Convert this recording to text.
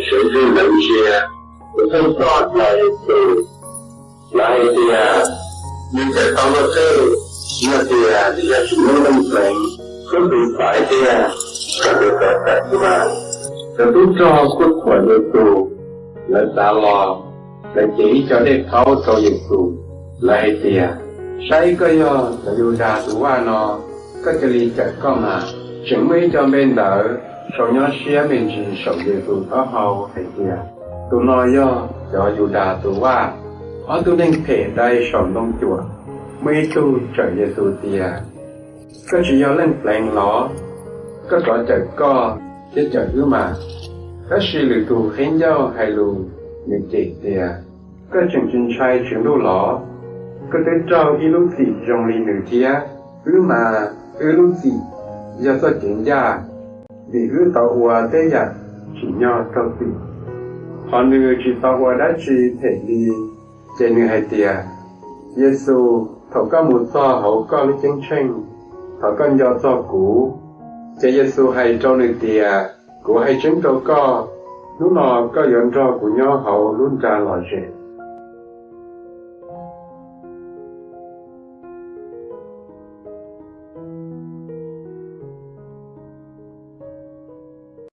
Tsev twg lawv ntsia, lawv pheej coj Yexus, lawv hais tias, Nws tawm tau luag tej, yog tias nws yog Tswv Ntuj Leej Pleev, koj tus xaiv tiag, kom nws tawm tawm tus mas. Cov tub rog kuj thuam Yexus, lawv tav los, lawv cev ib co dej qaub rau Yexus, lawv hais tias, Saib koj yog cov Yudas tus vaj no, koj cia li cawm koj mas. Tseem muaj ib co npe ntawv sau nyob siab me ntsis saum Yexus taub hau hais tias, Tus no yog cov Yudas tus vaj. Ob tug neeg phem dai saum ntoo cuam, muaj ib tug tsawm Yexus tias, Koj tsis yog Leej Pleev los? Koj rov cawm koj thiab cawm wb mas. Tab sis lwm tus qhib ncauj hais lus, nws cem tias, Koj tseem tsis ntshai Tswv Ntuj los? Koj twb raug ib lub txim zoo li nws thiab. Wb mas, wb lub txim yog txoj kev ncaj, vim wb tau ua tej yam tsim nyog raug txim, hos nws tsis tau ua dab tsi phem li. Ces nws hais tias, Yexus, thaum koj mus txog hauv koj lub ceeb tsheej, thov koj nco txog kuv. Ces Yexus hais rau nws tias, Kuv hais tseeb rau koj, hnub no koj yuav nrog kuv nyob hauv lub nra lom zem.